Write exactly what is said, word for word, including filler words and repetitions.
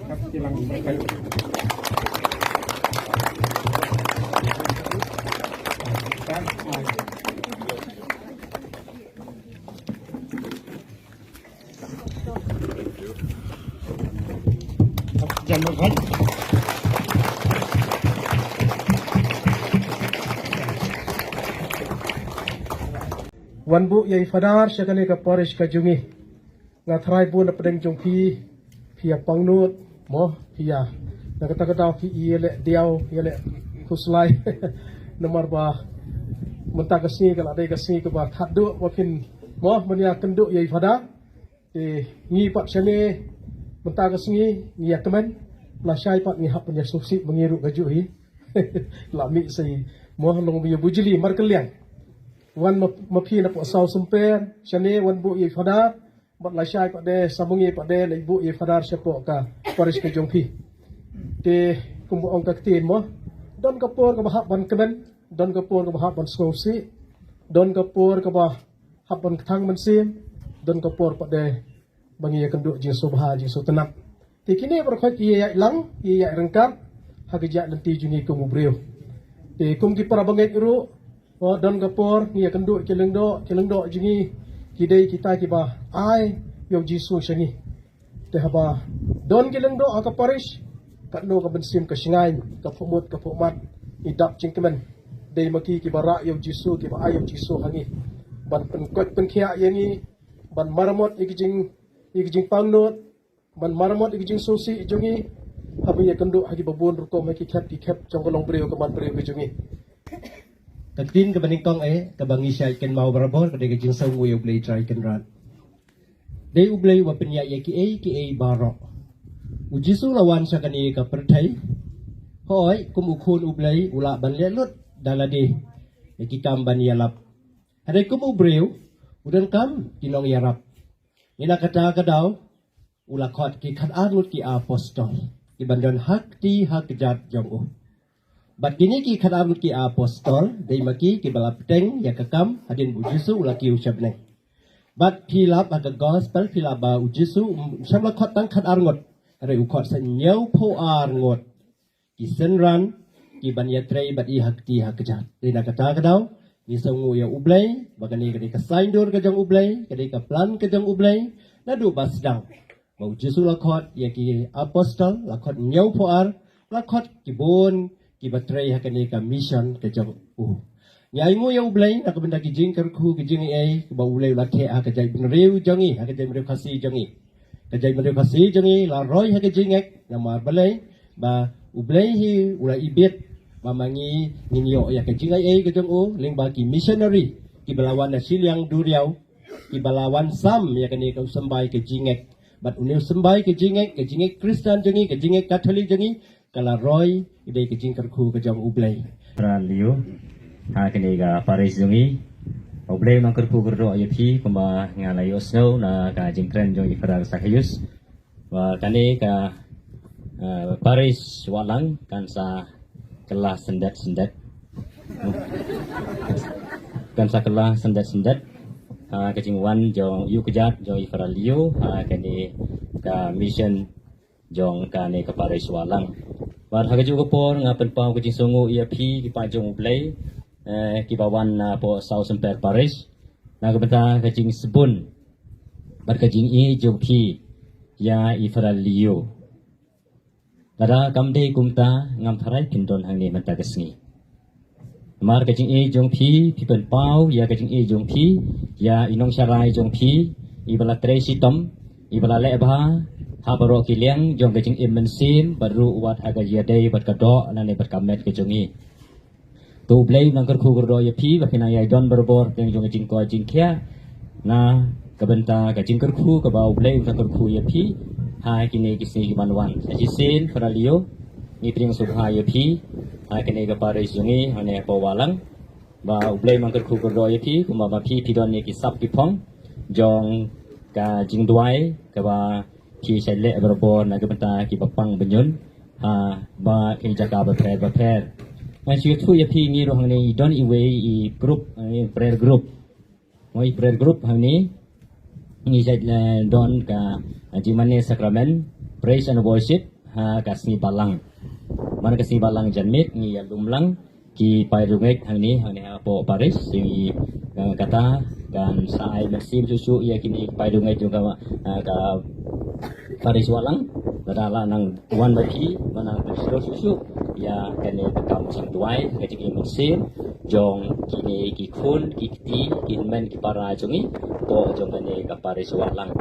Wan buh ïa i Fadar sha kane ka parish ka jong ngi. Nga tharai bun na pdeng jong phi, phi ïa pangnud, mo, phi ïa. Na kata ka daw phi ïa leh diaw, ïa leh khuslai. Namar ba mynta ka sngi ka la dei ka sngi kaba khatduh ba phin, mo, ban ïa kynduh ïa i Fadar. Te ngi pat shane mynta ka sngi ngi ïa kmen, lashai pat ngi hap ban ïa sngewsih ba ngi ruh kajuh hi. La mih sa i, mo, long ba ïa bujli markylliang. Wan ma, ma phi na poh Saw Symper, shane wan buh ïa i Fadar. Bad lashai pat de, sa ma ngi pat de, leit buh ïa i Fadar shapoh ka parish ka jong phi. Te kumba ong ka ktien, mo, don ka por kaba hap ban kmen, don ka por kaba hap ban sngewsih, don ka por kaba hap ban kthang mynsiem, don ka por pat de ba ngi ïa kynduh jingsngewbha jingsngewtynnat. Te kine baroh khoit ki ïa ïaid lang, ki ïa ïaid ryngkat ha ka jait lynti jong ngi kum u briew. Te kum ki para bangeit ruh, o, don ka por ngi ïa kynduh ki lyngdoh, ki lyngdoh jong ngi ki dei kita kiba ai ïa u Jisu sha ngi. Te haba don ki lyngdoh ha ka parish, katno ka mynsiem ka shngaiñ, ka phuhmut ka phuhmat, i dap jingkmen. Dei ma ki kiba rah ïa u Jisu, kiba ai ïa u Jisu ha ngi ban pynkoit pynkhiah ïa ngi, ban maramot ïa ki jing, ïa ki jingpangnud, ban maramot ïa ki jingsngewsih jong ngi, haba ïa kynduh ha kiba bun rukom, ha ki khep ki khep jong ka longbriew ka manbriew ka jong ngi. Ka ktien kaba nyngkong, eh, kaba ngi shait kynmaw barabor ka dei ka jingsngewnguh ïa U Blei Trai Kynrad. Dei U Blei uba pynïaid ïa kiei kiei baroh. U Jisu la wan sha kane ka pyrthei, hooid, kum u Khun U Blei u lah ban leh lut da lade ïa ki kam ban ïalap. Hynrei kum u briew u donkam ki nongïarap. Ïa na kata ka daw u la khot ki khatar ngut ki apostol kiban don ha kti ha kjat jong u. Bad kine ki khatar ngut ki apostol dei ma ki kiba la bteng ïa ka kam hadien ba u Jisu u la kiew sha bneng. Bad phi lap ha ka gospel phi lap ba u Jisu um shym la khot tang khatar ngut, hynrei u khot sa hynñiewphew ar ngut ki synran kiban ïatrei bad i ha kti ha kjat. Te na kata ka daw ngi sngewnguh ïa U Blei ba kane ka dei ka saiñdur ka jong U Blei, ka dei ka plan ka jong U Blei naduh ba sdang. Ba u Jisu la khot ïa ki apostol, la khot hynñiewphew ar, la khot ki bun kiba trei ha kane ka mission ka jong u. Ngi ainguh ïa U Blei na ka bynta ki jingkyrkhu ki jingaiei ba U Blei u la theh ha ka jaitbynriew jong ngi, ha ka jaitbynriew Khasi jong ngi. Ka jaitbynriew Khasi jong ngi la roi ha ka jingngeit namar balei, ba U Blei hi u la ibit ba ma ngi ngin ïoh ïa ka jingaiei ka jong u lyngba ki missionary kiba la wan na shiliang duriaw, kiba la wan sam ïa kane ka u symbai ka jingngeit. Bad une u symbai ka jingngeit, ka jingngeit Khristan jong ngi, ka jingngeit Katholik jong ngi, ka la roi ïa ka jingkyrkhu ka jong U Blei. Para Leo ha kane ka parish jong ngi. U Blei u nang kyrkhu kyrdoh ïa phi kumba nga la ïohsngew na ka jingkren jong i Para Zacchaeus. Ba kane ka, eh, parish Wahlang kan sa kylla syndet syndet. Kan sa kylla syndet syndet ha ka jingwan jong ïa u kjat jong i Para Leo ha kane ka mission jong kane ka parish Wahlang. Bad ha kajuh ka por nga pynpaw ka jingsngewnguh ïa phi ki paid jong U Blei, eh, kiba wan napoh Saw Symper Parish na ka bynta ka jingsbun bad ka jingïeit jong phi ïa i Para Leo. Lada kam dei kumta ngam tharai phin don hangne mynta ka sngi. Namar ka jingïeit jong phi, phi pynpaw ïa ka jingïeit jong phi ïa i nongsharai jong phi, iba la trei shitom, iba la leh bha ha baroh ki liang jong ka jingim mynsiem bad ruh wat ha ka ïadei bad ka doh lane bad ka met ka jong ngi. To U Blei u nang kyrkhu kyrdoh ïa phi ba phin nang ïai don barabor pdeng jong ka jingkoit jingkhiah na ka bynta ka jingkyrkhu kaba U Blei u nang kyrkhu ïa phi ha kine ki sngi kiban wan. Sa shisien Para Leo, ngi pdiang sngewbha ïa phi ha kane ka parish jong ngi hangne hapoh Wahlang. Ba U Blei u nang kyrkhu kyrdoh ïa phi kumba ma phi phi don ïa ki sap ki phong jong ka jingduwai kaba phi shait leh barabor na ka bynta kiba pang bynñiun ha ba ki jaka bapher bapher. Ngan shu ïathuh ïa phi ngi ruh hangne i don iwei i group, i prayer group. Mo i prayer group hangne ngi shait, eh, don ka, eh, jingmane sakramen, praise and worship. Ha ka sngi Balang. Man ka sngi Balang janmiet ngi ïa lum lang ki paidbah hangne, hangne hapoh parish, sngi, eh, kata kan sa ai mynsiem shuh shuh ïa kine ki paidbah jong ka, eh, ka parish Wahlang. Lada la nang wan bad ki, ba nang pynshlur shuh shuh ïa kane ka kam jingduwai, ka jingmynsiem jong kine ki khun ki kti ki hynmen ki para jong ngi hapoh jong kane ka parish Wahlang.